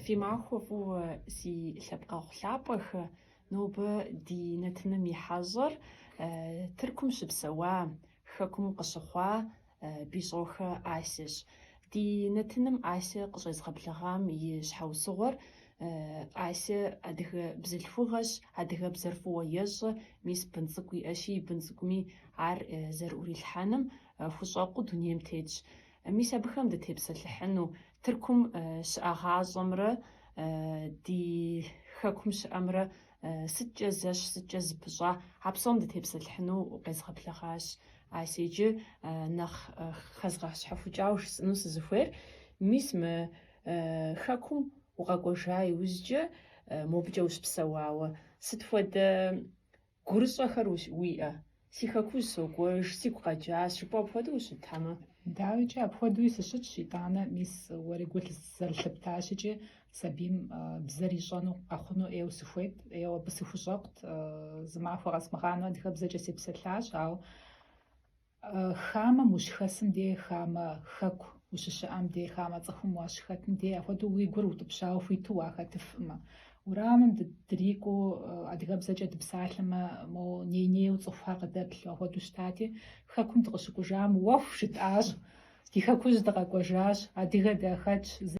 Фи махуэ фӏыуэ, си лъэпкъэгъу лъапӏэхэ, нобэ ди нэтыным и хьэщӏэр Тыркум щыпсэуа, Хэкум къыщыхъуа Бищӏохэ Асещ. Ди нэтыным Ася къыщӏезгъэблэгъам и щхьэусыгъуэр Ася адыгэ бзылъхугъэщ, адыгэбзэр фӏыуэ ещӏэ, мис бын цӏыкӏу иӏэщи, и бын цӏыкӏуми ар зэрыӏурилъхьэным хущӏэкъуу дунейм тетщ. Мис абыхэм дытепсэлъыхьыну, Тыркум щыӏэ гъащӏэмрэ ди хэкум щыӏэмрэ сыткӏэ зэщхь, сыткӏэ зыпыщӏа, а псом дытепсэлъыхьыну укъезгъэблэгъащ. Ася, иджы нэхъ хэзгъэщхьэхукӏауэ жысӏэну сызыхуейр, мис мы хэкум укъэкӏуэжа иужькӏэ мобыкӏэ ущыпсэуауэ, сыт хуэдэ Гурыщӏэхэр уиӏэ? Си хэкужь сокӏуэж, сигу къэкӏащ, жыпӏэу апхуэдэу ущыт хьэмэ? Дауикӏи, апхуэдэуи сыщытщ, итӏанэ, мис, уэри гу зэрылъыптащ икӏи сабийм бзэр ищӏэну къэхъуну ӏейуэ сыхуейт, ӏейуэ абы сыхущӏэкъут, зы махуэ къэзмыгъанэу адыгэбзэкӏэ сепсэлъащ, ауэ Хамэм ущыхэсым дей, хамэ хэку ущыщыӏэм дей, хамэ цӏыхум уащыхэтым дей, апхуэдэу уи гур утӏыпщауэ хуиту уахэтыфӏымэ. Уэрамым дрикӏуэу адыгэбзэкӏэ дыпсалъэмэ, мо ней-нейуэ цӏыхухэр къыдэплъу апхуэдэу щытати, хэкум дыкъыщыкӏужам уэху жытӏащ, ди хэкужь дыкъэкӏуэжащ, адыгэ дахэтщ.